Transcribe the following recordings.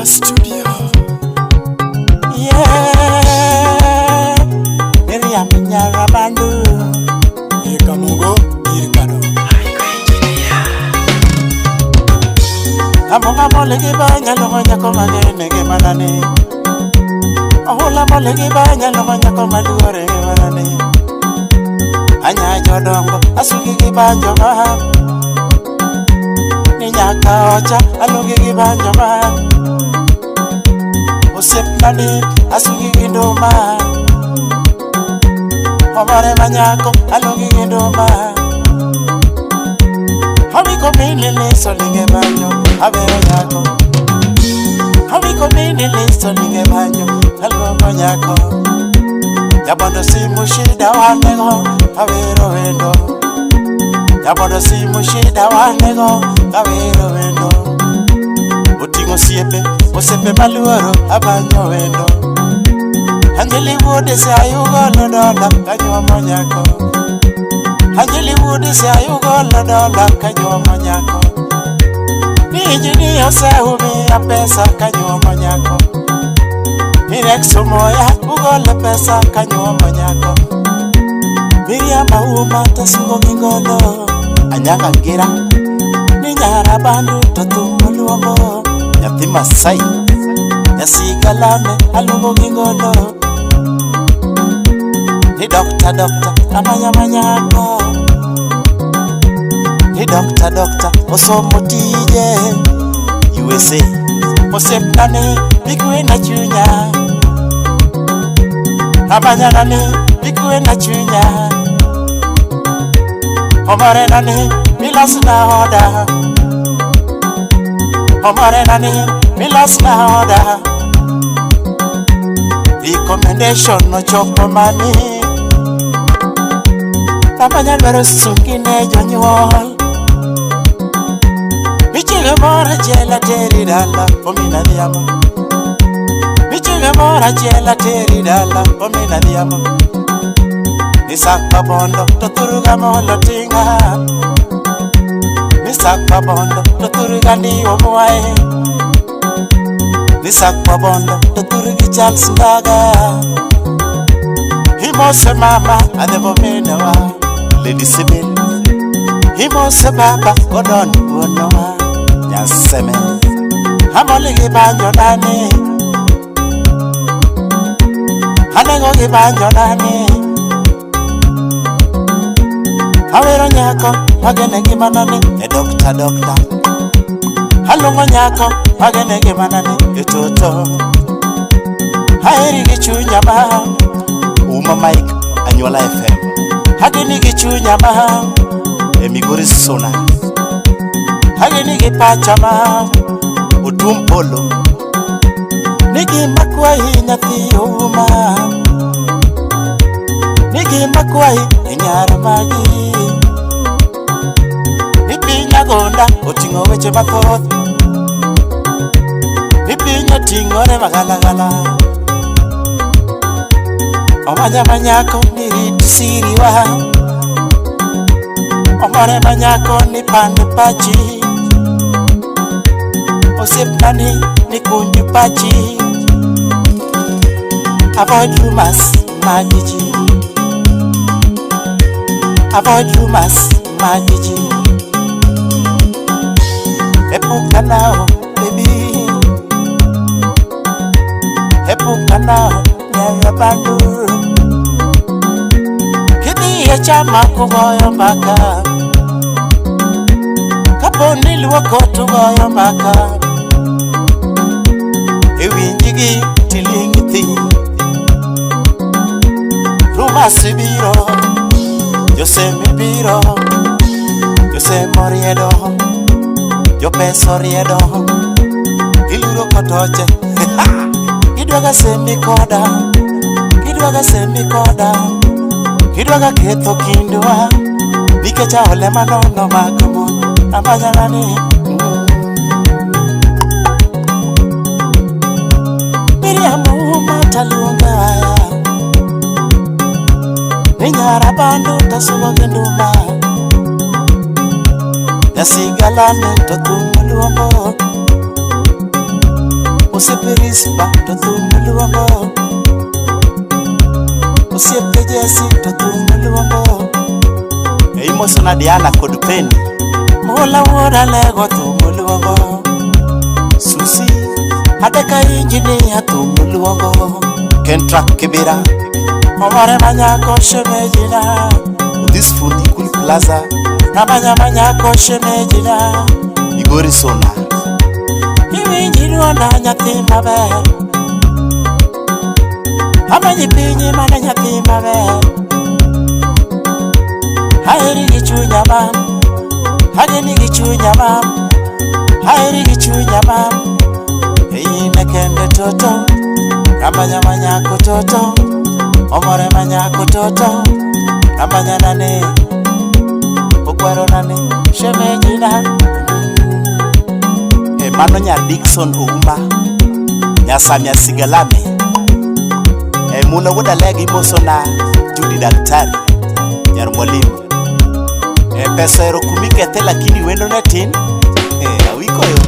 Uma Studio. Yeah, Miriam Nyarabandu. Ekamugo Irkado. Amonga mole gi banya longo nyako magene gi manane. Ohula mole gi banya longo nyako maluore gi manane. Anya jodongo asugi gi banjo ma. Ni nyaka ocha alugi gi banjo ma. Osiepna ni asugi gi nduma. Omore manyako alugi gi nduma. Awiko mini liso linge banjo abero nyako. Awiko mini liso linge banjo aluongo nyako. Jabondo simu shida wanego awero wendo. Jabondo simu shida wanego awero wendo. Oting'o osiepe osiepe maluoro abanyo wendo. Anjali wuode sayugolo dola kanyuomo nyako. Anjali wuode sayugolo dola kanyuomo nyako. Ni oseumiya pesa kanyuomo nyako. Ni Rex Omoya ugolo pesa kanyuomo nyako. Miriam Auma tasugo gi ngolo. Anyanga ngira ni nyara bandu to thum oluongo. Nyathi Masai nyasika lame aluongo gi ngolo. Ni dokta dokta amanya manyako. Ni dokta dokta osomo tije USA. Osiepna ni bikwe na chunya. Amanya ni bikwe na chunya. Omore na ni milas na oda. Omore na ni milas na oda. Recommendation ochopo mami. Amanya dwaro sungi ne jonyuol. Michiege moro achiel ateri dala omin adhiambo. Michiege moro achiel ateri dala omin adhiambo. Ni sakwa bondo to thuruga molo tinga. Ni sakwa bondo to thuruga ndiwo mwae. Ni sakwa bondo to thurugi Charles Ndaga. Himose mama adhiambo minwa Lady Sibyl. Himose baba Gordon wuonwa Nyaseme. Amoli gi banjo nani. Anego gi banjo nani. Awero nyako magene gi manane e dokta dokta. Aluongo nyako magene gi manane e toto. Aheri gi chunya ma. Uma Mike Anyuola FM. Ageni gi chunya ma. E Migori Suna. Ageni gi pacha ma. Otum Polo. Nigi makwayi nyathi Ouma. Nigi makwayi e nyar magi. Ni piny agonda oting'o weche mathoth. Ni piny oting'ore magalagala. Omanya manyako ni rit siriwa. Omore manyako ni pand pachi. Osiepna ni kunj pachi. Avoid rumors mag ji. Avoid rumors mag ji. Epuka nao baby. Epuka nao nyara bandu. Kidhi e chama kugoyo mbaka. Kapo ni luoko to goyo mbaka. Iwinjigi tiling' thi. Rumors biro, josemi biro, josemo riedo, jopesa oriedo, giluro kotoche. Gidwaga semi koda, gidwaga semi koda, gidwaga ketho kindwa, nikech aole manono mag mon, amanya nani. Miriam Ouma taluonga waya. Ni nyara bandu tasugo gi nduma. Nyasigalane to thum oluongo. Osiepe Rispa to thum luongo. Osiepe Jesse to thum luongo. E imoso na Diana kod Penny. Mula wuod Alego thum luongo. Susi. Adeka injinia thum luongo. Kentrak Kibera. Omore manyako shemejina. Odhis Fundi Cool Plaza. Namanya manyako shemejina. Migori Sona. Iwinji duonda nyathi maber. Amenyi pinyi mana nyathi maber. Aheri gi chunya mam. Ageni gi chunya mam. Aheri gi chunya mam. Ine kende toto. Ramanya manyako toto. Omore manyako toto. Ramanya nane. Okwaro nane. Shemejina. E mano nyar Dickson Ouma. Nyasamia Sigalame. E mula wuod Alego imoso na Judy Daktari. Nyar mwalimu. E pesa ero kumikethe lakini wendo ne tin. E awiko yo.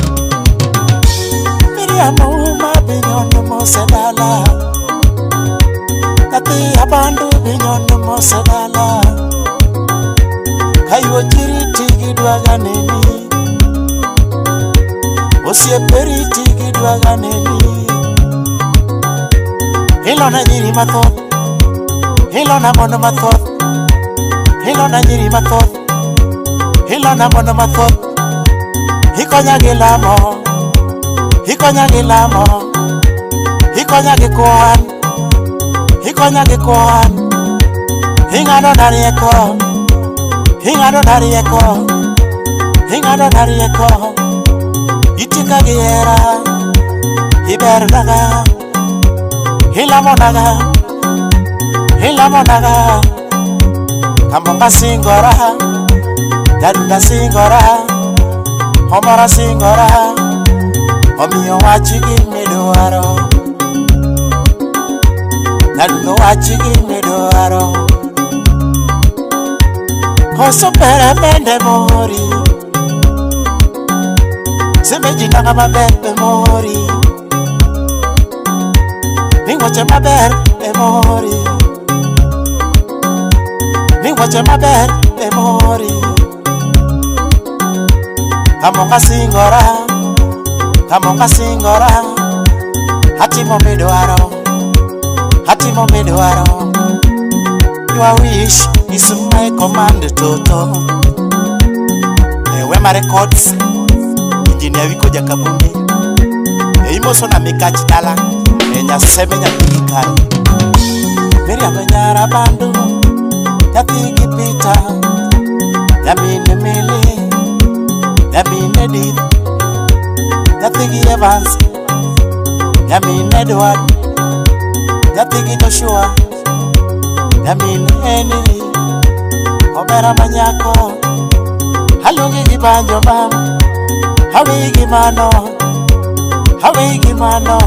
Miriam Ouma binyono mosedala. Nyathi abandu binyono mosedala. Kayuochi riti gidwaga neni. Osiepe riti gidwaga neni. Ilona nyiri mathoth. Ilona mon mathoth. Ilona nyiri mathoth. Ilona mon mathoth. Ikonya gi lamo. Ikonya gi lamo. Ikonya gi kwan. Ikonya gi kwan. Ing'ado na rieko. Ing'ado na rieko. Ing'ado na rieko. Itika gi hera. Iber naga. Ilamo naga. Ilamo naga. Kambonga singora. Jadunda singora. Omora singora. Omiyo wach gimidwaro. Nyadundo wach gimidwaro. Koso pere bende mori. Semeji nanga maber be mori. Ni wache maber be mori. Ni wache maber be mori. Kamonga singora. Kamonga singora. Atimo midwaro. Atimo midwaro. Your wish is my command toto. E Wema Records. Engineer Wiko Jakabunde. E imoso na Mikach Dala. E Nyaseme nyathi karo. Miriam nyara bandu. Nyathi gi Peter. Nyamine Mili. Nyamine Edith. Nyathi gi Evans. Nyamine Edward. Nyathi gi Joshua. Nyamin Henry. Omera manyako. Aluongi gi banjo mam. Hawi gi mano. Hawi gi mano.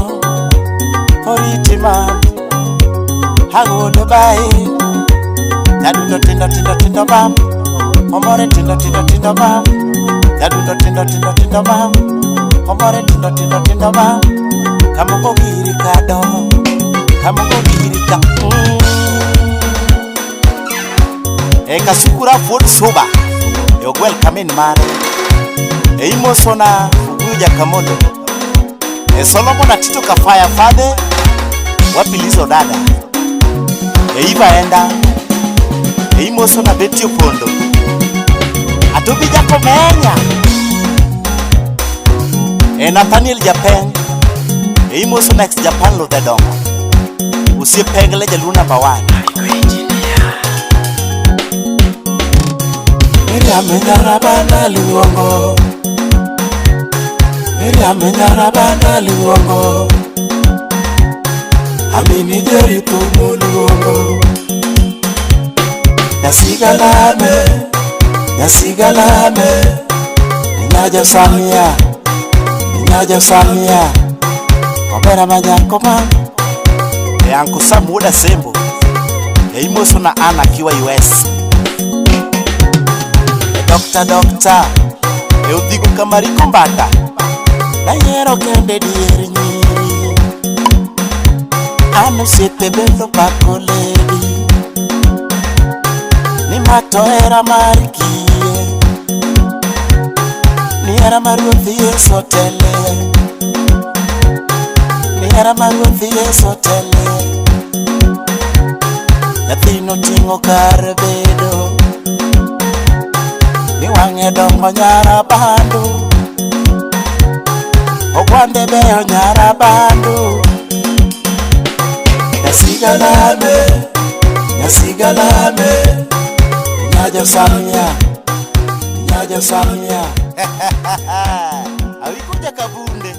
Oriti mam. Hago Dubai. Nyadundo tindo tindo tindo mam. Omore tindo tindo tindo mam. Nyadundo tindo tindo tindo mam. Omore tindo tindo tindo mam. Kamongo giri kado. Kamongo giri ka. E Kasukura Fuod Suba. E ogwel kamin mare. E imoso na Uguyu Jakamodo. E Solomon Atito Kafaya Fadhe. Wapilizo dada. E Iva Enda. E imoso na Betty Opondo. Atobi Jakomenya. E Nathaniel Japeng. E imoso na ex Japan Lodhe Dongo. Osiepengle jaluo namba 1. Miriam nyarabana luongo. Miriam nyarabana luongo. Amini jeri thumo luongo. Nyasigalame. Nyasigalame. Nyajo Samia. Nyajo Samia. Omera manyako ma. E Anko Sam wuod Asembo. E imoso na Anna akiwa US. E Dokta Dokta. E Odhigo Kamariko Mbata. Nayiero kende dier nyiri. An osiepe bende pako lebi ni ma to hera mar kiye, ni hera mar Ruoth Yesu otele, ni hera mar Ruoth Yesu otele. Nyathino ting'o kar bedo, ni wang'e dongo nyara bandu, ogwande beyo nyara bandu. Nyasigalame, nyasigalame, nyajo samia, nyajo samia. Awikuja kabunde.